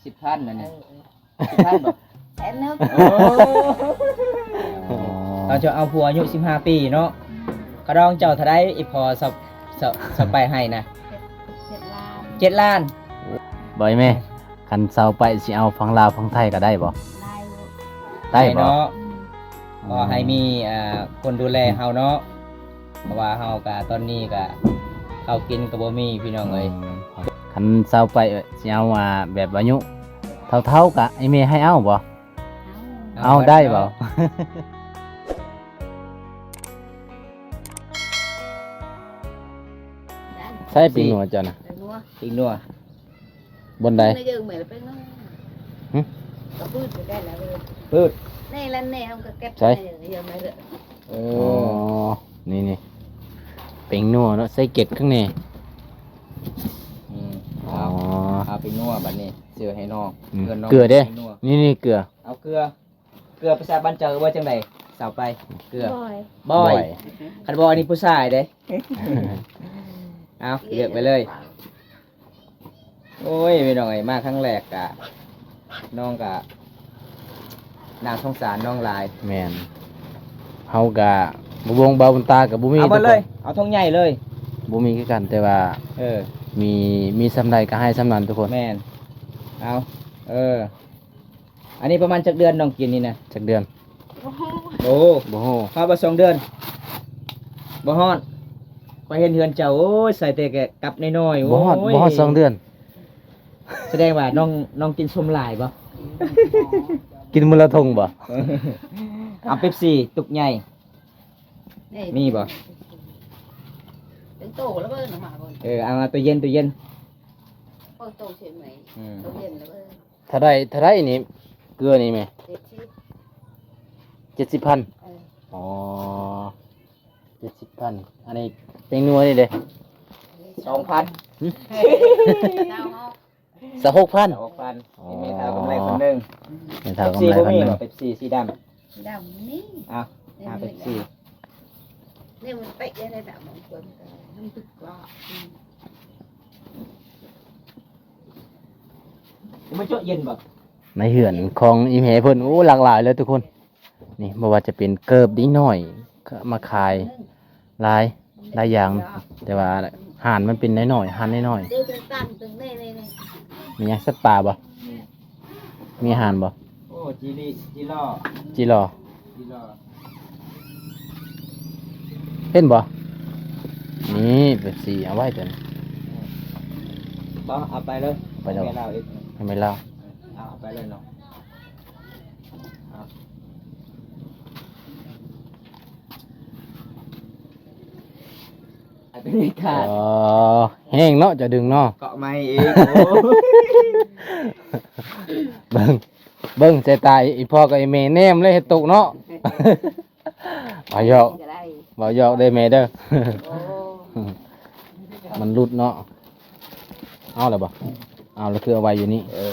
ສິບພັນນັ້ນ ເອີ ສິບພັນບໍ່? ແສນໜຶ່ງ. ໂອ້ ອໍ ຕອນເຈົ້າເອົາຜົວອາຍຸສິບຫ້າປີເນາະ. ອືມ ຄ່າດອງເຈົ້າເທົ່າໃດ? ອີ່ພໍ່ ສາວ ສາວ ສາວໄປໃຫ້ນະ ເຈັດ ເຈັດລ້ານ. ເຈັດລ້ານ. ບໍ່ ອີ່ແມ່ ຄັນສາວໄປຊິເອົາຝັ່ງລາວຝັ່ງໄທກໍໄດ້ບໍ່? ໄດ້ ໄດ້ບໍ່? ໄດ້ເນາະ. ອືມ ຂໍໃຫ້ມີ ເອີ ຄົນດູແລເຮົາເນາະ ເພາະວ່າເຮົາກະ ຕອນນີ້ກະເຂົ້າກິນກະບໍ່ມີພີ່ນ້ອງເອີຍ. ອືມ ຄັນສາວໄປຊິເອົາ ອ່າ ແບບອາຍຸເຖົ້າໆ ກະອີ່ແມ່ໃຫ້ເອົາບໍ່? ເອົາ ເອົາໄດ້ບໍ່? ໃສ່ປີ້ງນົວເຈົ້ານະ ປີ້ງນົວ ປີ້ງນົວ. ບ່ອນໃດ? ໃນເຈີແມ່ນເປັນເນາະ. ຫຶ? ກະພືດໃກ້ໆແລ້ວເວີຍ ພືດ ໃນລະແນວກະເກັບ ໃສ່ ໃນເຈີແມ່ເດີ. ເອີ ອໍ ນີ້ໆ ເປັງນົວເນາະ ໃສ່ເກັດຂ້າງໃນ. ອືມ ອໍ ເອົາ ເອົາເປັງນົວບັດນີ້ ຊື້ໃຫ້ນ້ອງ. ອືມ ເພື່ອນນ້ອງ ເກືອເດ້ ເປັງນົວ. ນີ້ໆ ເກືອ ເອົາເກືອ. ເກືອພາສາບ້ານເຈົ້າເອີ້ນວ່າຈັ່ງໃດ? ສາວໄປ ເກືອ ບອຍ ບອຍ. ບອຍ ຄັນບອຍນີ້ຜູ້ຊາຍເດ້. ເອົາ ເລືອກໄປເລີຍ. ໂອ້ຍ ພີ່ນ້ອງເອີຍ ມາຄັ້ງແລກກະ ນ້ອງກະໜ້າສົງສານນ້ອງຫຼາຍ. ແມ່ນ ເຮົາກະບໍ່ວົງເບົາບຸນຕາກະບໍ່ມີ. ເອົາເບິດເລີຍ ທຸກຄົນ ເອົາຖົງໃຫຍ່ເລີຍ. ບໍ່ມີຄືກັນ ແຕ່ວ່າ ເອີ ມີ ມີສ່ຳໃດກະໃຫ້ສ່ຳນັ້ນທຸກຄົນ. ແມ່ນ ເອົາ ເອີ ອັນນີ້ປະມານຈັກເດືອນນ້ອງກິນນີ້ນະ? ຈັກເດືອນ? ໂອ້ ບໍ່ຮູ້ ຮອດບໍ່ສອງເດືອນ? ບໍ່ຮອດ. ຂ້ອຍເຫັນເຮືອນເຈົ້າ ໂອ້ຍ ໃສ່ແຕ່ກັບນ້ອຍໆ. ບໍ່ຮອດ ໂອ້ຍ ບໍ່ຮອດສອງເດືອນ. ສະແດງວ່ານ້ອງ ນ້ອງກິນສົ້ມຫຼາຍບໍ່? ກິນມື້ລະຖົງບໍ່? ເອົາເປັບຊີຕຸກໃຫຍ່ ມີບໍ່? ເປັນໂຕແລ້ວເບິ່ງ ເອົາມາເບິ່ງ. ເອີ ເອົາມາ ຕູ້ເຢັນ ຕູ້ເຢັນ ເປີດໂຕເສຍໃໝ່. ອືມ ຕູ້ເຢັນແລ້ວເບິ່ງ. ເທົ່າໃດ ເທົ່າໃດນີ້ ເກືອນີ້ແມ່? ເຈັດສິບ ເຈັດສິບພັນ. ເອີ ອໍ ເຈັດສິບພັນ. ອັນນີ້ເປັງນົວນີ້ເດ້? ສອງພັນ. ຫຶ? ຊາວຫົກພັນ. ຊາວຫົກພັນ. ອໍ ມີແມ່ເຖົ້າກຳໄລຄົນໜຶ່ງ. ແມ່ເຖົ້າກຳໄລຄົນໜຶ່ງ. ເປັບຊີບໍ່ມີບໍ່? ເປັບຊີສີດຳ. ດຳນີ້ ເອົາ ຫາເປັບຊີ. ນີ້ມັນເຕະໄດ້ແລ້ວ ບາງຄົນມັນຕຶກວ່າ ອືມ ມັນເຈາະເຢັນບໍ່? ໃນເຮືອນຂອງອີ່ແມ່ເພິ່ນ ໂອ້ ຫຼາກຫຼາຍເລີຍທຸກຄົນ. ນີ້ບໍ່ວ່າຈະເປັນເກີບເດັກນ້ອຍ ມາຂາຍ ຫຼາຍ ຫຼາຍຢ່າງ ແຕ່ວ່າຮ້ານມັນເປັນນ້ອຍໆ ຮ້ານນ້ອຍໆ. ມີຫຍັງ ສັດປ່າບໍ່? ມີອາຫານບໍ່? ໂອ້ ຈີຣີ ຈີລໍ ຈີລໍ ຈີລໍ. ເຫັນບໍ່? ນີ້ເປັບຊີ ເອົາໄວ້ຕົວນີ້. ບໍ່ ເອົາໄປເລີຍ ໄປເລີຍ ໃຫ້ແມ່ລາວເອງ ໃຫ້ແມ່ລາວ. ເອົາ ເອົາໄປເລີຍເນາະ. ເອົາ ເປັນຂາດ ອໍ ແຮງເນາະ ຈະດຶງເນາະ ເກາະໄມ້ອີກ. ໂອ້ຍ ເບິ່ງ ເບິ່ງສາຍຕາອີ່ພໍ່ກັບອີ່ແມ່ແນມເລີຍ ເຮັດຕົກເນາະ. ເວົ້າຫຍອກ ເວົ້າຫຍອກເດີແມ່ເດີ. ໂອ້ ມັນຫຼຸດເນາະ. ເອົາແລ້ວບໍ່? ເອົາແລ້ວຄືເອົາໄວ້ຢູ່ນີ້. ເອີ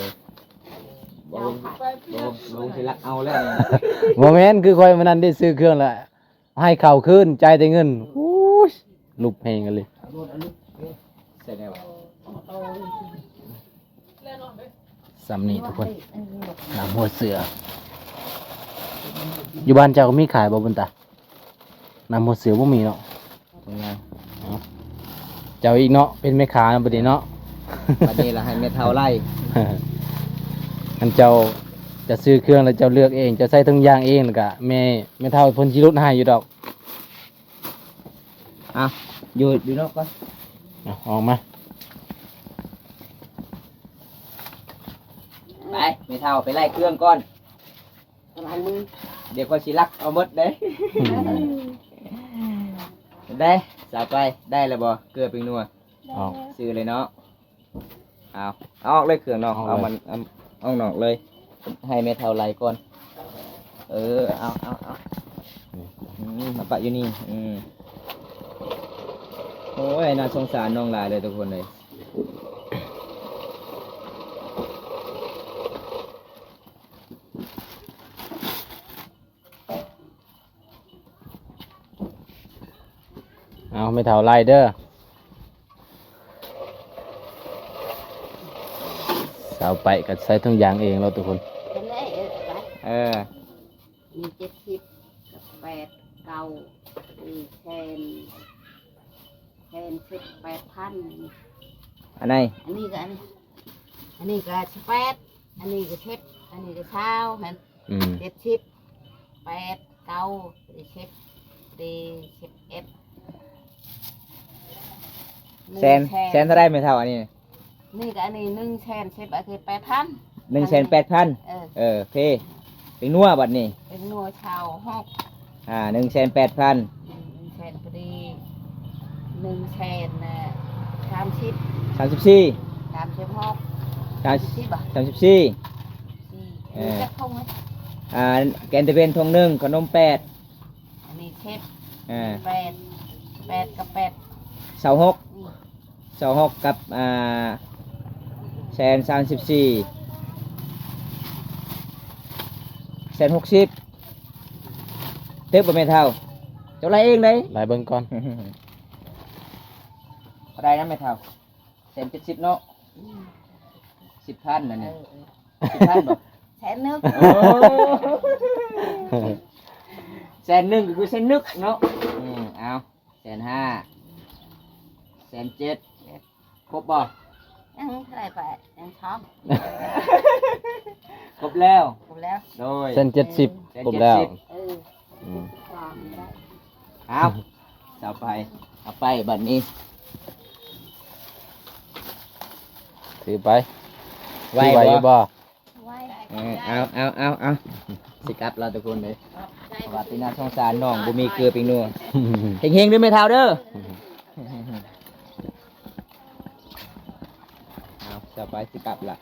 ບໍ່ລົງ ບໍ່ລົງ ບໍ່ລົງຊິລັກເອົາແລ້ວ. ບໍ່ແມ່ນ ຄືຂ້ອຍມື້ນັ້ນໄດ້ຊື້ເຄື່ອງລະ ໃຫ້ເຂົາຄືນ ຈ່າຍແຕ່ເງິນ. ອູ້ຍ ຫຼຸບແຮງອີ່ຫຼີ. ໃສ່ແນວ ສ່ຳນີ້ທຸກຄົນ ນ້ຳຫົວເສືອ. ຢູ່ບ້ານເຈົ້າມີຂາຍບໍ່ບຸນຕາ? ນ້ຳຫົວເສືອບໍ່ມີເນາະ. ເອົາ ເຈົ້າອີກເນາະ ເປັນແມ່ຄ້ານະບັດນີ້ເນາະ. ບັດນີ້ລະໃຫ້ແມ່ເຖົ້າໄລ່. ຄັນເຈົ້າຈະຊື້ເຄື່ອງແລ້ວເຈົ້າເລືອກເອງ ເຈົ້າໃສ່ຖົງຢາງເອງ ແລ້ວກະແມ່ ແມ່ເຖົ້າເພິ່ນຊິຫຼຸດໃຫ້ຢູ່ດອກ. ເອົາ ຢູ່ ຢູ່ນອກກ່ອນ. ເອົາ ອອກມາ. ໄປ ແມ່ເຖົ້າໄປໄລ່ເຄື່ອງກ່ອນ. ດຽວຂ້ອຍຊິລັກເອົາໝົດເດ້. ອືມ ເດ້ ສາວໄປ ໄດ້ແລ້ວບໍ່ ເກືອເປັງນົວ? ອອກ ຊື້ເລີຍເນາະ. ເອົາ ເອົາອອກເລີຍເຄື່ອງນອກ. ເອົາ ເອົາມັນ ເອົາອອກນອກເລີຍ ໃຫ້ແມ່ເຖົ້າໄລ່ກ່ອນ. ເອີ ເອົາ ເອົາ ເອົາ ອືມ ມາປະຢູ່ນີ້. ອືມ ໂອ້ຍ ໜ້າສົງສານນ້ອງຫຼາຍເລີຍທຸກຄົນເລີຍ. ເອົາ ແມ່ເຖົ້າໄລ່ເດີ. ເອົາໄປກໍໃສ່ຖົງຢາງເອງໂລດທຸກຄົນ. ເຫັນໄດ້ ເອີ ໄປ ເອີ ນີ້ເຈັດສິບກັບແປດເກົ້າ ນີ້ແສນ ແສນສິບແປດພັນ. ອັນໃດ? ອັນນີ້ກໍ ອັນນີ້ ອັນນີ້ກໍສິບແປດ ອັນນີ້ກໍສິບ ອັນນີ້ກໍຊາວຫັ້ນ. ອືມ ເຈັດສິບ ແປດ ເກົ້າ ສິບ ສິບເອັດ ແສນ ແສນເທົ່າໃດແມ່ເຖົ້າ ອັນນີ້? ນີ້ກໍອັນນີ້ໜຶ່ງແສນສິບ ອັນນີ້ແປດພັນ ໜຶ່ງແສນແປດພັນ. ເອີ ເອີ ໂອເຄ ເປັນງົວບັດນີ້ ເປັນງົວຊາວຫົກ ອ່າ ໜຶ່ງແສນແປດພັນ ອືມ ໜຶ່ງແສນພໍດີ ໜຶ່ງແສນສາມສິບ ສາມສິບສີ່ ສາມສິບຫົກ ສາມສິບສີ່ ສາມສິບສີ່ ເອີ ຈັກຖົງນະ? ອ່າ ແກນຕະເວັນຖົງໜຶ່ງ ຂະໜົມແປດ ອັນນີ້ເຈັດ ເອີ ແປດ ແປດກັບແປດ ຊາວຫົກ ອືມ ຊາວຫົກກັບ ອ່າ ແສນສາມສິບສີ່ ແສນຫົກສິບ ຖືກບໍ່ແມ່ເຖົ້າ? ເຈົ້າໄລ່ເອງເດ້ ໄລ່ເບິ່ງກ່ອນ ເທົ່າໃດນະແມ່ເຖົ້າ? ແສນເຈັດສິບເນາະ ອືມ ສິບພັນອັນນີ້ ເອີ ເອີ ສິບພັນບໍ່? ແສນໜຶ່ງ ໂອ້ ແສນໜຶ່ງກໍຄືແສນໜຶ່ງເນາະ ອືມ ເອົາ ແສນຫ້າ ແສນເຈັດ ຄົບບໍ່? ຍັງເທົ່າໃດປະ? ຍັງສອງ ຄົບແລ້ວ ຄົບແລ້ວ ໂດຍ ແສນເຈັດສິບ ແສນເຈັດສິບ ຄົບແລ້ວ ເອີ ອືມ ເອົາ ເອົາໄປ ເອົາໄປບັດນີ້ ຖືໄປ ໄຫວ ຖືໄຫວຢູ່ບໍ່? ບໍ່? ໄຫວ ເອີ ເອົາ ເອົາ ເອົາ ເອົາ ຊິກັບແລ້ວທຸກຄົນເດີ ເພາະວ່າເປັນໜ້າສົງສານນ້ອງ ບໍ່ມີເກືອເປັງນົວ ເຮັງໆເດີແມ່ເຖົ້າເດີ ເອົາ ສະບາຍ ຊິກັບລະ.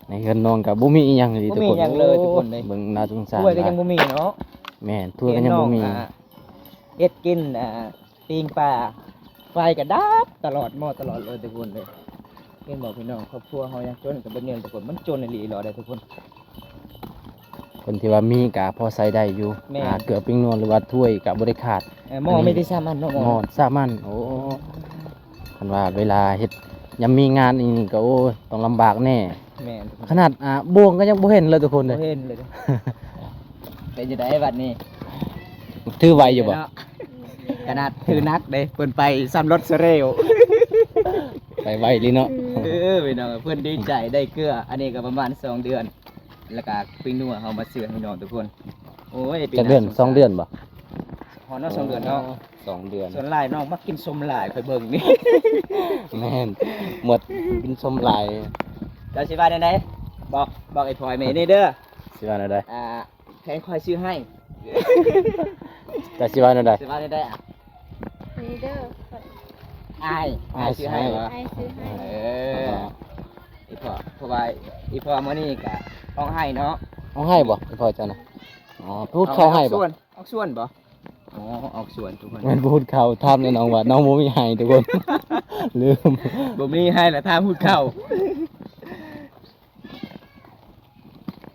ໃນເຮືອນນ້ອງກໍບໍ່ມີອີ່ຫຍັງເລີຍ ບໍ່ມີອີ່ຫຍັງເລີຍທຸກຄົນເດ້ ເບິ່ງໜ້າສົງສານ ຖ້ວຍກໍຍັງບໍ່ມີເນາະ ແມ່ນ ຖ້ວຍກໍຍັງບໍ່ມີ ເຮັດກິນ ອ່າ ປີ້ງປາ ໄຟກໍດັບຕະຫຼອດ ໝໍ້ຕະຫຼອດເລີຍທຸກຄົນເດ້ ເຫັນບໍ່ພີ່ນ້ອງ ຄອບຄົວເຮົາຍາກຈົນກໍເປັນແນວນີ້ທຸກຄົນ ມັນຈົນອີ່ຫຼີເນາະເດ້ທຸກຄົນ ຄົນທີ່ວ່າມີກໍພໍໃຊ້ໄດ້ຢູ່ ແມ່ນ ອ່າ ເກືອເປັງນົວ ຫຼືວ່າຖ້ວຍກໍບໍ່ໄດ້ຂາດ ເອີ ໝໍ້ມີແຕ່ສາມອັນເນາະ ໝໍ້ ໝໍ້ສາມອັນ ໂອ້ ຄັນວ່າເວລາເຮັດ ຍາມມີງານອີ່ນີ້ກໍ ໂອ້ຍ ຕ້ອງລຳບາກແນ່ ແມ່ນ ຂະໜາດ ອ່າ ບ່ວງກໍຍັງບໍ່ເຫັນເລີຍທຸກຄົນເດ້ ບໍ່ເຫັນເລີຍ ເປັນຈັ່ງໃດບັດນີ້ ຖືໄຫວຢູ່ບໍ່? ເນາະ ຂະໜາດຖືໜັກເດ້ ເພິ່ນໄປຊ້ຳລົດສະເຣວ ໄປໄວອີ່ຫຼີເນາະ ເອີ ພີ່ນ້ອງ ເພິ່ນດີໃຈໄດ້ເກືອ ອັນນີ້ກໍປະມານສອງເດືອນ ແລ້ວກໍເປັງນົວເຮົາມາຊື້ໃຫ້ນ້ອງທຸກຄົນ ໂອ້ຍ ຈັກເດືອນ? ສອງເດືອນບໍ່? ຮອດເນາະ ສອງເດືອນເນາະ ສອງເດືອນ ສ່ວນຫຼາຍນ້ອງມັກກິນສົ້ມຫຼາຍ ຂ້ອຍເບິ່ງນີ້ ແມ່ນ ໝົດກິນສົ້ມຫຼາຍ ເຈົ້າຊິວ່າແນວໃດ? ບອກ ບອກໄອ້ພອຍແມ່ນີ້ເດີ ຊິວ່າແນວໃດ? ອ່າ ແພງຂ້ອຍຊື້ໃຫ້ ເຈົ້າຊິວ່າແນວໃດ? ຊິວ່າແນວໃດອະ? ນີ້ເດີ ອ້າຍ ອ້າຍຊື້ໃຫ້ບໍ່? ອ້າຍຊື້ໃຫ້ ເອີ ອີ່ພໍ່ ເພາະວ່າອີ່ພໍ່ມື້ນີ້ກະຮ້ອງໄຫ້ເນາະ ຮ້ອງໄຫ້ບໍ່ ອີ່ພໍ່ເຈົ້ານະ? ອໍ ໄປຫຸດເຂົ້າໄຫ້ບໍ່? ອອກສວນ ອອກສວນບໍ່? ອໍ ອອກສວນທຸກຄົນ ແມ່ນໄປຫຸດເຂົ້າ ຖາມແນ່ນ້ອງວ່າ ນ້ອງບໍ່ມີໄຮ່ທຸກຄົນ ລືມ ບໍ່ມີໄຮ່ລະຖາມຫຸດເຂົ້າ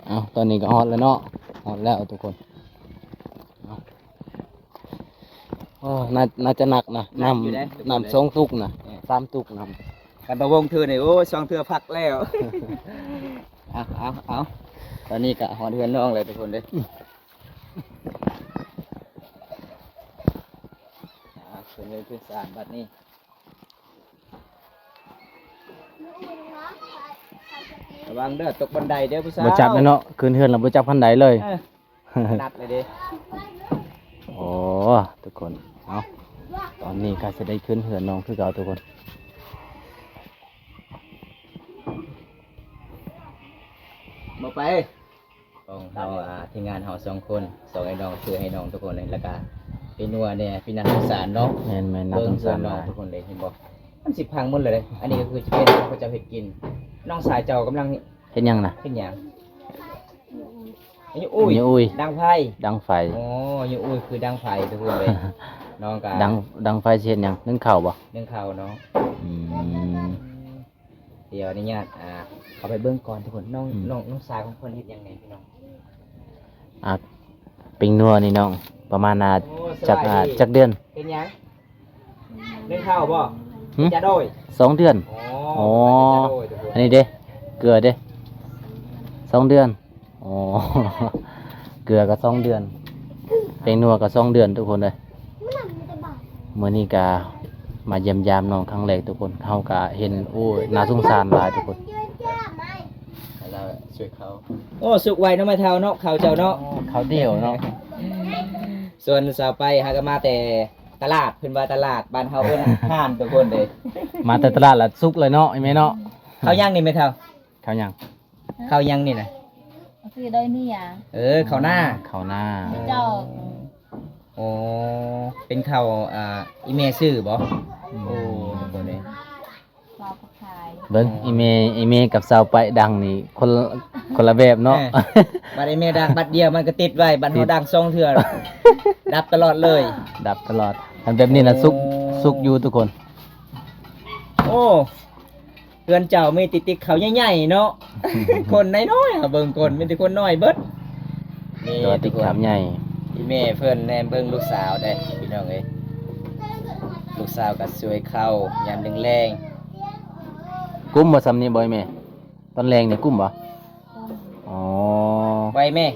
ເອົ້າ ຕອນນີ້ກໍຮອດແລ້ວເນາະ ຮອດແລ້ວທຸກຄົນ ເອົ້າ ໂອ້ ໜ້າ ໜ້າຈະໜັກນະ ໜັກຢູ່ເດ້ ນ້ຳ ນ້ຳສອງຕຸກນະ ເອີ ສາມຕຸກນ້ຳ ຄັນບໍ່ວົງເທື່ອນີ້ ໂອ້ຍ ສອງເທື່ອພັກແລ້ວ ເອົາ ເອົາ ເອົາ ຕອນນີ້ກໍຮອດເຮືອນນ້ອງແລ້ວທຸກຄົນເດ້ ອ່າ ຂຶ້ນເຮືອນຂຶ້ນຊານບັດນີ້ ລະວັງເດີ ຕົກບັນໄດເດີຜູ້ສາວ ບໍ່ຈັບແລ້ວເນາະ ຂຶ້ນເຮືອນແລ້ວບໍ່ຈັບຄັນໄດເລີຍ ເອີ ຖະໜັດເລີຍເດ້ ໂອ້ ທຸກຄົນ ເອົາ ຕອນນີ້ກໍຊິໄດ້ຂຶ້ນເຮືອນນ້ອງຄືເກົ່າທຸກຄົນ ບໍ່ໄປ ຂອງເຮົາ ອ່າ ທີມງານເຮົາສອງຄົນ ສອງໄອ້ນ້ອງ ຊື່ໄອ້ນ້ອງທຸກຄົນເລີຍ ແລ້ວກະເປັນຫົວແດ່ ເປັນໜ້າສົງສານເນາະ ແມ່ນໆ ໜ້າສົງສານຫຼາຍ ເບິ່ງເຮືອນນ້ອງທຸກຄົນເລີຍ ເຫັນບໍ່ ມັນຊິພັງໝົດເລີຍ ອັນນີ້ກໍຄືຈະເປັນເຂົາເຈົ້າເຮັດກິນ ນ້ອງຊາຍເຈົ້າກຳລັງເຮັດຫຍັງນະ ເຮັດຫຍັງ ຢູ່ອຸ້ຍ ຢູ່ອຸ້ຍ ດັງໄຟ ດັງໄຟ ອໍ ຢູ່ອຸ້ຍຄືດັງໄຟທຸກຄົນເລີຍ ນ້ອງກະ ດັງ ດັງໄຟຊິເຮັດຫຍັງ ໜຶ້ງເຂົ້າບໍ່ ໜຶ້ງເຂົ້າເນາະ ອືມ ດຽວອະນຸຍາດ ອ່າ ເຂົ້າໄປເບິ່ງກ່ອນທຸກຄົນ ນ້ອງ ອືມ ນ້ອງ ນ້ອງຊາຍຂອງເພິ່ນເຮັດຫຍັງແດ່ພີ່ນ້ອງ ອ່າ ເປັນຫົວນີ້ນ້ອງ ປະມານ ອ່າ ໂອ້ ຈັກ ສະບາຍດີ ອ່າ ຈັກເດືອນ ເຮັດຫຍັງ ໜຶ້ງເຂົ້າບໍ່ ຫຶ ຈະໂດຍ ສອງເດືອນ ອໍ ອໍ ຈະໂດຍທຸກຄົນ ອັນນີ້ເດ້ ເກືອເດ້ ສອງເດືອນ. ອໍ ເກືອກໍສອງເດືອນ ແປ້ງນົວກໍສອງເດືອນທຸກຄົນເອີຍ. ມື້ນີ້ກໍມາຢ້ຽມຢາມນ້ອງຄັ້ງແລກທຸກຄົນ ເຮົາກໍເຫັນ ໂອ້ຍ ໜ້າສົງສານຫຼາຍທຸກຄົນ. ໂອ້ ສຸກໄວເນາະແມ່ເຖົ້າເນາະ ເຂົ້າເຈົ້າເນາະ. ໂອ້ ເຂົ້າດຽວເນາະ. ສ່ວນສາວໄປຫາກໍມາແຕ່ຕະຫຼາດ ເພິ່ນວ່າຕະຫຼາດ ບ້ານເຮົາເອີ້ນຮ້ານທຸກຄົນເດ້. ມາແຕ່ຕະຫຼາດລະສຸກເລີຍເນາະ ອີ່ແມ່ເນາະ. ເຂົ້າຫຍັງນີ້ແມ່ເຖົ້າ? ເຂົ້າຫຍັງ? ເຂົ້າຫຍັງນີ້ນະ? ຄືໄດເນຍ ເອີ ເຂົ້ານາ ເຂົ້ານາ ເຈົ້າ. ໂອ້ ເປັນເຂົ້າ ອ່າ ອີ່ແມ່ຊື້ບໍ່? ອືມ ໂອ້ ທຸກຄົນເອີຍ ລາວກໍຂາຍ. ເບິ່ງ ອໍ ອີ່ແມ່ ອີ່ແມ່ກັບສາວໄປດັງນີ້ ຄົນ ຄົນລະແບບເນາະ. ເອີ ບັດອີ່ແມ່ດັງບັດດຽວມັນກໍຕິດໄວ້ ບັດເຮົາ ຕິດ ດັງສອງເທື່ອ ດັບຕະຫຼອດເລີຍ ດັບຕະຫຼອດ. ຄັນແບບນີ້ນະ ໂອ້ ສຸກ ສຸກຢູ່ທຸກຄົນ. ໂອ້ ເຮືອນເຈົ້າມີແຕ່ຕິກເຂົ້າໃຫຍ່ໆເນາະ ຄົນນ້ອຍໆ ຫາເບິ່ງຄົນ ມີແຕ່ຄົນນ້ອຍເບິດ. ນີ້ ແຕ່ວ່າຕິກເຂົ້າໃຫຍ່ ອີ່ແມ່ເພິ່ນແນມເບິ່ງລູກສາວເດ້ພີ່ນ້ອງເອີຍ. ລູກສາວກໍຊ່ວຍເຂົ້າຍາມແລງໆ. ກຸ້ມບໍ່ຊ່ຳນີ້ບໍ່ອີ່ແມ່? ຕອນແລງນີ້ກຸ້ມບໍ່? ກຸ້ມ. ອໍ ໄວແມ່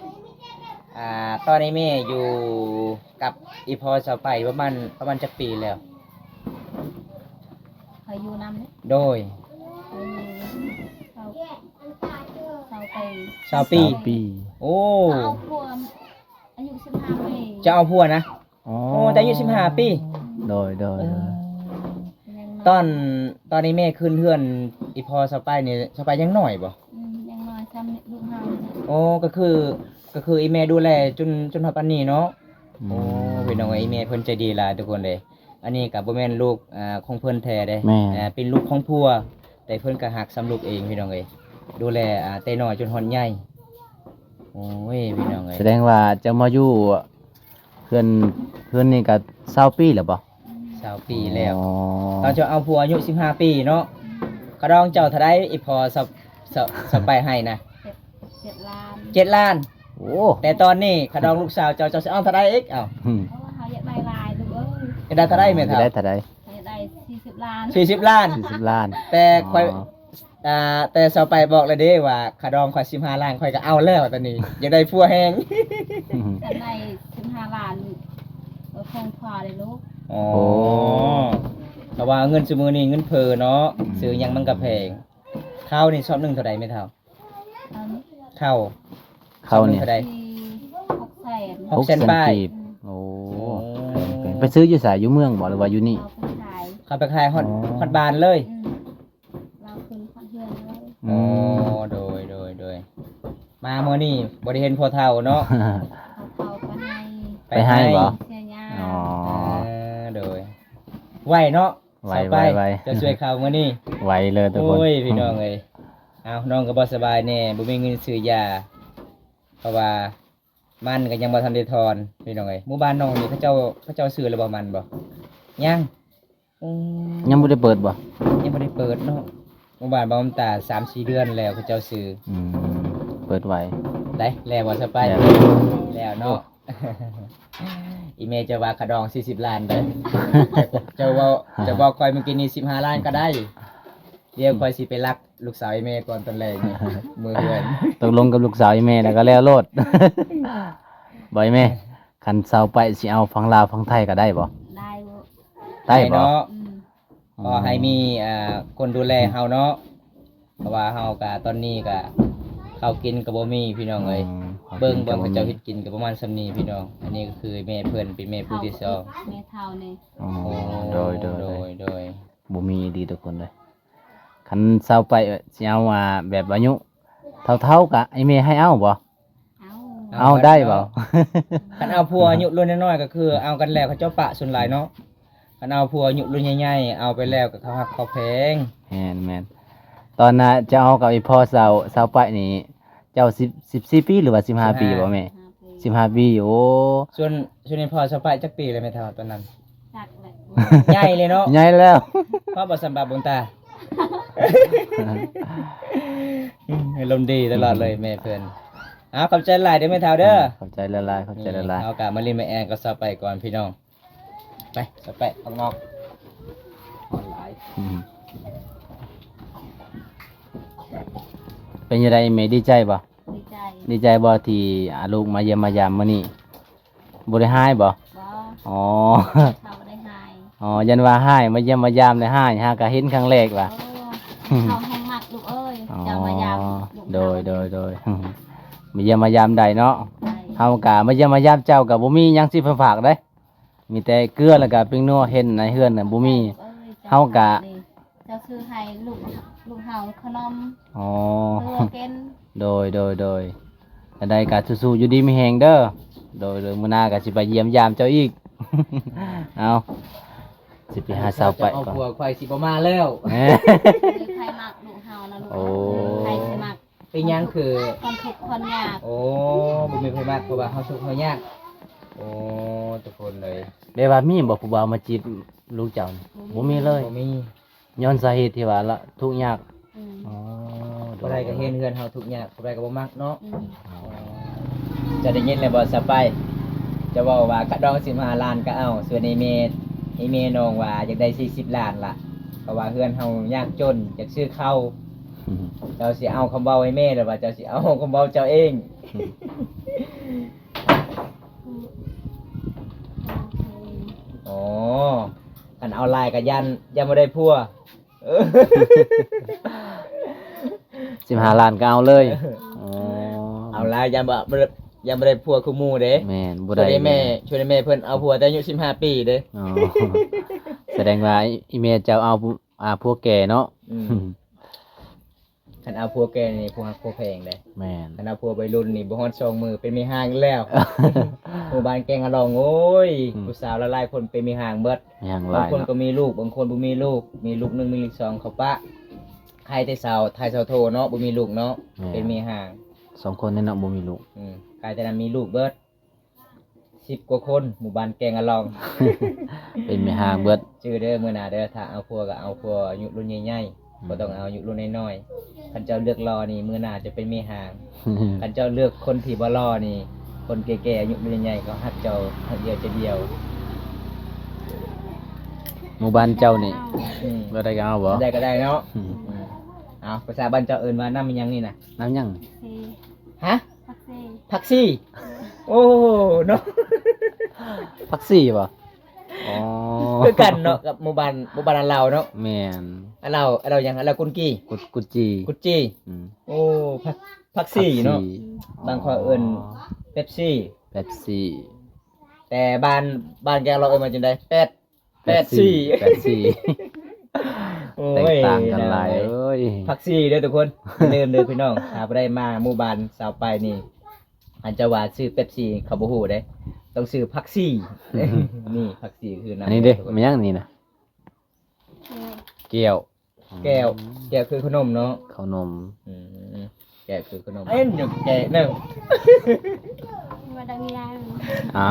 ອ່າ ຕອນນີ້ແມ່ຢູ່ກັບອີ່ພໍ່ສາວໄປປະມານ ປະມານຈັກປີແລ້ວ? ຂ້ອຍຢູ່ນຳເດ້. ໂດຍ ຊາວ ຊາວປີ ຊາວປີ ຊາວປີ. ໂອ້ ເອົາຜົວອາຍຸສິບຫ້າປີ ຈະເອົາຜົວນະ. ອໍ ໂອ້ ແຕ່ອາຍຸສິບຫ້າປີ. ໂດຍ ໂດຍ ເອີ ໂດຍ. ຍັງນ້ອຍ ຕອນ ຕອນນີ້ແມ່ຂຶ້ນເຮືອນອີ່ພໍ່ສາວໄປນີ້ ສາວໄປຍັງນ້ອຍບໍ່? ອືມ ຍັງນ້ອຍຊ່ຳລູກເຮົານີ້ແຫຼະ. ໂອ້ ກໍຄື ກໍຄືອີ່ແມ່ດູແລຈົນ ຈົນຮອດປານນີ້ເນາະ. ອືມ ໂອ້ ພີ່ນ້ອງເອີຍ ອີ່ແມ່ເພິ່ນໃຈດີຫຼາຍທຸກຄົນເດ້. ອັນນີ້ກໍບໍ່ແມ່ນລູກ ອ່າ ຂອງເພິ່ນແທ້ເດ້ ແມ່ນ ອ່າ ເປັນລູກຂອງຜົວ ແຕ່ເພິ່ນກໍຮັກຊ່ຳລູກເອງ ພີ່ນ້ອງເອີຍ ດູແລ ອ່າ ແຕ່ນ້ອຍຈົນຮອດໃຫຍ່. ໂອ້ຍ ພີ່ນ້ອງເອີຍ ສະແດງວ່າເຈົ້າມາຢູ່ເຮືອນ ເຮືອນນີ້ກໍຊາວປີແລ້ວບໍ່? ຊາວປີແລ້ວ. ອໍ ຕອນເຈົ້າເອົາຜົວອາຍຸສິບຫ້າປີເນາະ. ອືມ ຄ່າດອງເຈົ້າເທົ່າໃດ ອີ່ພໍ່ສາວ ສາວ ສາວໄປໃຫ້ນະ? ເຈັດ ເຈັດລ້ານ. ເຈັດລ້ານ. ໂອ້ ແຕ່ຕອນນີ້ຄ່າດອງລູກສາວເຈົ້າ ເຈົ້າຊິເອົາເທົ່າໃດອີກ? ເອົ້າ ອືມ ເພາະວ່າເຮົາຢາກໄດ້ຫຼາຍລູກເອີຍ. ຢາກໄດ້ເທົ່າໃດແມ່ເຖົ້າ? ຢາກໄດ້ເທົ່າໃດ? ຢາກໄດ້ສີ່ສິບລ້ານ. ສີ່ສິບລ້ານ. ສີ່ສິບລ້ານ. ແຕ່ຂ້ອຍ ອໍ ອ່າ ແຕ່ສາວໄປບອກແລ້ວເດ້ວ່າ ຄ່າດອງຂ້ອຍສິບຫ້າລ້ານ ຂ້ອຍກໍເອົາແລ້ວຕອນນີ້ ຢາກໄດ້ຜົວແຮງ. ຢາກໄດ້ສິບຫ້າລ້ານ ເອີ ຂອງພໍ່ເດ້ລູກ. ອໍ ໂອ້ ເພາະວ່າເງິນຊຸມື້ນີ້ເງິນເຟີ້ເນາະ. ອືມ ຊື້ຫຍັງມັນກໍແພງ. ເຂົ້ານີ້ຊອບໜຶ່ງເທົ່າໃດແມ່ເຖົ້າ? ເຂົ້ານີ້ ເຂົ້າ ເຂົ້ານີ້ ຊອບໜຶ່ງເທົ່າໃດ? ຫົກແສນ. ຫົກແສນປາຍ. ຫົກແສນກີບ. ໂອ້ ໂອ້ ໄປຊື້ຢູ່ໃສ? ຢູ່ເມືອງບໍ່ ຫຼືວ່າຢູ່ນີ້? ເຂົາໄປຂາຍ ເຂົາໄປຂາຍຮອດ ອໍ ຮອດບ້ານເລີຍ. ອືມ ລາວຂຶ້ນຮອດເຮືອນເລີຍ. ອໍ ອືມ ໂດຍ ໂດຍ ໂດຍ. ມາມື້ນີ້ບໍ່ໄດ້ເຫັນພໍ່ເຖົ້າເນາະ. ພໍ່ເຖົ້າໄປໄຮ່. ໄປໄຮ່ບໍ່? ເສຍຫຍ້າ. ອໍ ເອີ ໂດຍ. ໄວເນາະ. ໄວ ສາວໄປ ໄວ ໄວ ເຈົ້າຊ່ວຍເຂົ້າມື້ນີ້. ໄວເລີຍທຸກຄົນ. ໂອ້ຍ ພີ່ນ້ອງເອີຍ ອືມ ເອົາ ນ້ອງກໍບໍ່ສະບາຍແດ່ ບໍ່ມີເງິນຊື້ຢາ ເພາະວ່າມັນກໍຍັງບໍ່ທັນໄດ້ຖອນ ພີ່ນ້ອງເອີຍ. ໝູ່ບ້ານນ້ອງນີ້ເຂົາເຈົ້າ ເຂົາເຈົ້າຊື້ແລ້ວບໍ່ມັນບໍ່? ຍັງ. ອືມ ຍັງບໍ່ໄດ້ເປີດບໍ່? ຍັງບໍ່ໄດ້ເປີດເນາະ. ໝູ່ບ້ານບ່າວນ້ຳຕາສາມສີ່ເດືອນແລ້ວເຂົາເຈົ້າຊື້. ອືມ ເປີດໄວ. ໄດ້ແລ້ວບໍ່ສາວໄປ? ແລ້ວ ແລ້ວເນາະ. ໂອ້ ອີ່ແມ່ຈະວ່າຄ່າດອງສີ່ສິບລ້ານເດີ. ເຈົ້າເວົ້າ ເຈົ້າບອກຂ້ອຍມື້ກີ້ນີ້ສິບຫ້າລ້ານກໍໄດ້. ດຽວຂ້ອຍຊິໄປລັກລູກສາວອີ່ແມ່ກ່ອນຕອນແລງນີ້ ມື້ເຮືອນ. ຕົກລົງກັບລູກສາວອີ່ແມ່ແລ້ວກໍແລ້ວໂລດ. ບໍ່ອີ່ແມ່ ຄັນສາວໄປຊິເອົາຝັ່ງລາວຝັ່ງໄທກໍໄດ້ບໍ່? ໄດ້. ໄດ້ບໍ່? ໄດ້ເນາະ. ອືມ ຂໍໃຫ້ມີ ອ່າ ຄົນດູແລເຮົາເນາະ. ເພາະວ່າເຮົາກະ ຕອນນີ້ກະເຂົ້າກິນກະບໍ່ມີພີ່ນ້ອງເອີຍ. ອືມ ເບິ່ງ ເບິ່ງເຂົາເຈົ້າເຮັດກິນກະປະມານສ່ຳນີ້ພີ່ນ້ອງ. ອັນນີ້ກະຄືແມ່ເພິ່ນ ເປັນແມ່ຜູ້ທີສອງ ແມ່ເຖົ້ານີ້. ອໍ ໂອ້ ໂດຍ ໂດຍ ໂດຍ ໂດຍ ໂດຍ. ບໍ່ມີອີ່ຫຼີທຸກຄົນເອີຍ. ຄັນຊາວໄປຊິເອົາ ອ່າ ແບບອາຍຸເຖົ້າໆ ກະອີ່ແມ່ໃຫ້ເອົາບໍ່? ເອົາ ເອົາໄດ້ບໍ່? ເອົາ ຄັນເອົາຜົວອາຍຸລຸ້ນນ້ອຍໆ ກໍຄືເອົາກັນແລ້ວ ເຂົາເຈົ້າປະສ່ວນຫຼາຍເນາະ. ຄັນເອົາຜົວອາຍຸລຸ້ນໃຫຍ່ໆ ເອົາໄປແລ້ວກໍເຂົາຮັກເຂົາແພງ. ແມ່ນໆ. ຕອນນະ ເຈົ້າເອົາກັບອີ່ພໍ່ສາວ ສາວໄປນີ້ ເຈົ້າສິບ ສິບສີ່ປີ ຫຼືວ່າສິບຫ້າປີບໍ່ແມ່? ສິບຫ້າປີ. ໂອ້ ສ່ວນ ສ່ວນອີ່ພໍ່ສາວໄປຈັກປີແລ້ວແມ່ເຖົ້າຕອນນັ້ນ? ຈັກແຫຼະ ໃຫຍ່ເລີຍເນາະ. ໃຫຍ່ແລ້ວ ພໍບໍ່ສຳບັບບຸນຕາ. ອາລົມດີຕະຫຼອດເລີຍແມ່ເພິ່ນ. ເອົາ ຂອບໃຈຫຼາຍເດີແມ່ເຖົ້າເດີ. ຂອບໃຈຫຼາຍໆ ຂອບໃຈຫຼາຍໆ. ເຮົາກະມາຫຼິ້ນມາແອງກັບສາວໄປກ່ອນພີ່ນ້ອງ. ໄປ ສາວໄປ ອອກນອກ ຮ້ອນຫຼາຍ. ອືມ. ເປັນຈັ່ງໃດແມ່ ດີໃຈບໍ່? ດີໃຈ ດີໃຈບໍ່ທີ່ ອາ ລູກມາຢ້ຽມມາຢາມມື້ນີ້? ບໍ່ໄດ້ຮ້າຍບໍ່? ບໍ່ ອໍ ເຂົາບໍ່ໄດ້ຮ້າຍ. ອໍ ຢ້ານວ່າຮ້າຍ ມາຢ້ຽມມາຢາມແລ້ວຮ້າຍ ຫາກະເຫັນຄັ້ງແລກວ່າ. ໂອ້ ເຂົາແຮງມັກລູກເອີຍ. ອໍ ເຈົ້າມາຢາມລູກ ໂດຍ ເຂົາ ໂດຍ ໂດຍ ມາຢ້ຽມມາຢາມໄດ້ເນາະ. ໄດ້ ເຮົາກະມາຢ້ຽມມາຢາມເຈົ້າ ກະບໍ່ມີຫຍັງຊິໄປຝາກເດ້ ມີແຕ່ເກືອ ແລ້ວກະແປ້ງນົວ ເຫັນໃນເຮືອນນະບໍ່ມີ. ເຈົ້າ ເຮົາກະ ເຈົ້າຊື້ໃຫ້ລູກ ລູກເຮົາຂະໜົມ. ອໍ ເພື່ອກິນ. ໂດຍ ໂດຍ ໂດຍ ອັນໃດກະສູ້ໆ ຢູ່ດີມີແຮງເດີ. ໂດຍ ໂດຍ ມື້ໜ້າກະຊິໄປຢ້ຽມຢາມເຈົ້າອີກ. ເອົາ ຊິໄປຫາສາວໄປກ່ອນ. ເອົາຜົວຂ້ອຍຊິບໍ່ມາແລ້ວ. ເອີ ໃຜມັກລູກເຮົານະລູກ. ໂອ້ ໃຜຊິມັກ ເປັນຫຍັງຄືຄວາມທຸກຄວາມຍາກ. ໂອ້ ບໍ່ມີໃຜມັກ ເພາະວ່າເຮົາທຸກເຮົາຍາກ. ໂອ້ ທຸກຄົນເລີຍ. ແບບວ່າມີບໍ່ຜູ້ບ່າວມາຈີບລູກເຈົ້າ? ບໍ່ມີ ບໍ່ມີເລີຍ. ບໍ່ມີ ຍ້ອນສາເຫດທີ່ວ່າລະທຸກຍາກ. ອືມ ອໍ ບໍ່ໄດ້ ໂດຍ ກໍເຫັນເຮືອນເຮົາທຸກຍາກ ຜູ້ໃດກໍບໍ່ມັກເນາະ. ອືມ ເຈົ້າໄດ້ຍິນແລ້ວບໍ່ ສະໄປ? ເຈົ້າເວົ້າວ່າກະດອງສິບຫ້າລ້ານກໍເອົາ ສ່ວນອີ່ແມ່ ອີ່ແມ່ນ້ອງວ່າຢາກໄດ້ສີ່ສິບລ້ານລະ ເພາະວ່າເຮືອນເຮົາຍາກຈົນ ຢາກຊື້ເຂົ້າ. ເຈົ້າຊິເອົາຄຳເວົ້າໃຫ້ແມ່ ຫຼືວ່າເຈົ້າຊິເອົາຄຳເວົ້າເຈົ້າເອງ? ອໍ ຄັນເອົາຫຼາຍກໍຢ້ານ ຢ້ານບໍ່ໄດ້ຜົວ. ເອີ ສິບຫ້າລ້ານກໍເອົາເລີຍ. ອໍ ເອົາຫຼາຍຢ້ານບໍ່ ບໍ່ໄດ້ ຢ້ານບໍ່ໄດ້ຜົວຄືໝູ່ເດ້. ແມ່ນ ບໍ່ໄດ້ ຊ່ວຍແມ່ ຊ່ວຍແມ່ເພິ່ນເອົາຜົວແຕ່ອາຍຸສິບຫ້າປີເດ້. ອໍ ສະແດງວ່າອີ່ແມ່ເຈົ້າເອົາ ອ່າ ຜົວແກ່ເນາະ. ອືມ ຄັນເອົາຜົວແກ່ນີ້ຜູ້ຮັກຜູ້ແພງເດ້. ແມ່ນ ຄັນເອົາຜົວໄວລຸ້ນນີ້ບໍ່ຮອດສອງມື້ເປັນແມ່ຮ້າງແລ້ວ. ໝູ່ບ້ານແກ້ງອະລອງ ໂອ້ຍ ອືມ ຜູ້ສາວຫຼາຍໆຄົນເປັນແມ່ຮ້າງເບິດ. ແມ່ຮ້າງຫຼາຍເນາະ ບາງຄົນກໍມີລູກ ບາງຄົນບໍ່ມີລູກ ມີລູກໜຶ່ງມີລູກສອງ ເຂົາປະ ໃຄແຕ່ສາວໄທສາວໂທເນາະ ບໍ່ມີລູກເນາະ. ແມ່ນ ເປັນແມ່ຮ້າງສອງຄົນນີ້ເນາະ ບໍ່ມີລູກ. ອືມ ໃຄແຕ່ນັ້ນມີລູກເບິດ ສິບກວ່າຄົນ ໝູ່ບ້ານແກ້ງອະລອງ ເປັນແມ່ຮ້າງເບິດ. ຈື່ເດີ ມື້ໜ້າເດີ ຖ້າເອົາຜົວກໍເອົາຜົວອາຍຸລຸ້ນໃຫຍ່ໆ ອືມ ບໍ່ຕ້ອງເອົາອາຍຸລຸ້ນນ້ອຍໆ. ຄັນເຈົ້າເລືອກຫຼໍ່ນີ້ ມື້ໜ້າຈະເປັນແມ່ຮ້າງ. ຄັນເຈົ້າເລືອກຄົນທີ່ບໍ່ຫຼໍ່ນີ້ ຄົນແກ່ໆ ອາຍຸລຸ້ນໃຫຍ່ໆ ເຂົາຮັກເຈົ້າຮັກດຽວໃຈດຽວ. ໝູ່ບ້ານເຈົ້ານີ້ ອືມ ບໍ່ໄດ້ກໍເອົາບໍ່? ໄດ້ກໍໄດ້ເນາະ. ອືມ ອືມ ເອົາ ພາສາບ້ານເຈົ້າເອີ້ນວ່ານ້ຳຫຍັງນີ້ນະ? ນ້ຳຫຍັງ? ຊີ ຮະ? ຜັກຊີ ຜັກຊີ. ໂອ້ ເນາະ ຜັກຊີບໍ່? ອໍ ຄືກັນເນາະ ກັບໝູ່ບ້ານ ໝູ່ບ້ານອັນລາວເນາະ. ແມ່ນ ອັນລາວ ອັນລາວຫຍັງ? ອັນລາວກຸນກີ ກຸນ ກຸນຈີ ກຸນຈີ. ອືມ ໂອ້ ຜັກ ຜັກຊີເນາະ. ບາງຄົນເອີ້ນເປັບຊີ ເປັບຊີ. ແຕ່ບ້ານ ບ້ານແກເຮົາເອີ້ນວ່າຈັ່ງໃດ? ແປດ ແປດຊີ ແປດຊີ. ໂອ້ຍ ແຕກຕ່າງກັນຫຼາຍເອີຍ. ຜັກຊີເດີທຸກຄົນ ຢ່າລືມເດີພີ່ນ້ອງ ຖ້າຜູ້ໃດມາໝູ່ບ້ານຊາວປາຍນີ້ ອັນເຈົ້າວ່າຊື່ເປັບຊີ ເຂົາບໍ່ຮູ້ເດ້ ຕ້ອງຊື່ຜັກຊີ. ນີ້ຜັກຊີຄືນ້ຳ. ອັນນີ້ເດ້ ແມ່ນຫຍັງນີ້ນະ? ແກ້ວ ແກ້ວ ແກ້ວຄືຂະໜົມເນາະ ຂະໜົມ. ອືມ ແກ້ວຄືຂະໜົມ ເອັນຢູ່ແກ້ວໜຶ່ງ ມາດັງຍາງ. ອ່າ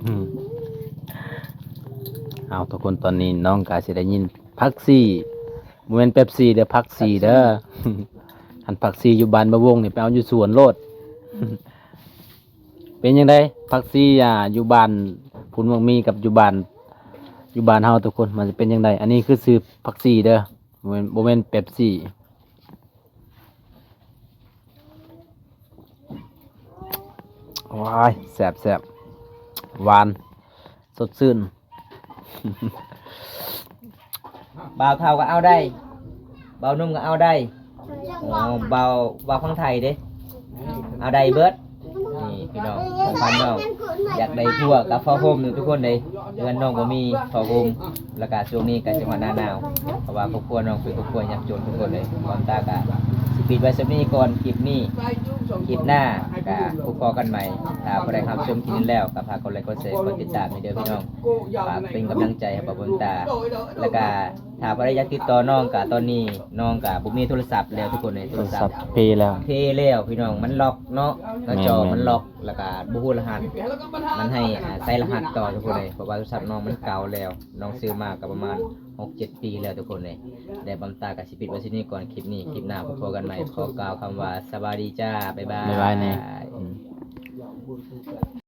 ອືມ ເອົາ ທຸກຄົນ ຕອນນີ້ນ້ອງກະຊິໄດ້ຍິນຜັກຊີ ບໍ່ແມ່ນເປັບຊີເດີ ຜັກຊີເດີ. ອັນຜັກຊີຢູ່ບ້ານບ່າວວົງນີ້ ໄປເອົາຢູ່ສວນໂລດ. ເປັນຈັ່ງໃດ ຜັກຊີ ອ່າ ຢູ່ບ້ານພຸ້ນມັກມີກັບຢູ່ບ້ານ ຢູ່ບ້ານເຮົາທຸກຄົນ ມັນຈະເປັນຈັ່ງໃດ? ອັນນີ້ຄືຊື່ຜັກຊີເດີ ບໍ່ແມ່ນ ບໍ່ແມ່ນເປັບຊີ. ວ້າຍ ແຊບໆ ຫວານ ສົດຊື່ນ. ບ່າວເຖົ້າກໍເອົາໄດ້ ບ່າວໜຸ່ມກໍເອົາໄດ້. ອໍ ບ່າວ ບ່າວຝັ່ງໄທເດ້ ເອົາໄດ້ເບິດ. ນີ້ພີ່ນ້ອງ ຂອງຂວັນນ້ອງ ຢາກໄດ້ຜົວກັບຜ້າຫົ່ມຢູ່ທຸກຄົນເດ້. ເຮືອນນ້ອງບໍ່ມີຜ້າຫົ່ມ ແລ້ວກະຊ່ວງນີ້ກະຊິຮອດໜ້າໜາວ ເພາະວ່າຄອບຄົວນ້ອງເປັນຄອບຄົວຍາກຈົນທຸກຄົນເດ້. ບ່າວຕາກະຊິປິດໄວ້ສ່ຳນີ້ກ່ອນ ຄລິບນີ້ ຄລິບໜ້າກະພົບພໍ້ກັນໃໝ່. ຖ້າຜູ້ໃດຮັບຊົມຄລິບນີ້ແລ້ວ ກໍຝາກກົດໄລ ກົດແຊ ກົດຕິດຕາມໃຫ້ເດີພີ່ນ້ອງ ຝາກເປັນກຳລັງໃຈໃຫ້ບ່າວບຸນຕາ. ແລ້ວກະ ຖ້າຜູ້ໃດຢາກຕິດຕໍ່ນ້ອງກະ ຕອນນີ້ນ້ອງກະບໍ່ມີໂທລະສັບແລ້ວທຸກຄົນເອີຍ. ໂທລະສັບເພແລ້ວ ເພແລ້ວພີ່ນ້ອງ ມັນລັອກເນາະ ໜ້າຈໍມັນລັອກ ແລ້ວກະບໍ່ຮູ້ລະຫັດ ມັນໃຫ້ ອ່າ ໃສ່ລະຫັດຕໍ່ທຸກຄົນເອີຍ. ເພາະວ່າໂທລະສັບນ້ອງມັນເກົ່າແລ້ວ ນ້ອງຊື້ມາກະປະມານຫົກເຈັດປີແລ້ວທຸກຄົນເອີຍ. ແລະ ບ່າວຕາກະຊິປິດໄວ້ສ່ຳນີ້ກ່ອນ ຄລິບນີ້ ຄລິບໜ້າພົບພໍ້ກັນໃໝ່. ຂໍກ່າວຄຳວ່າສະບາຍດີຈ້າ ບາຍບາຍ ບາຍບາຍແນ່. ອືມ.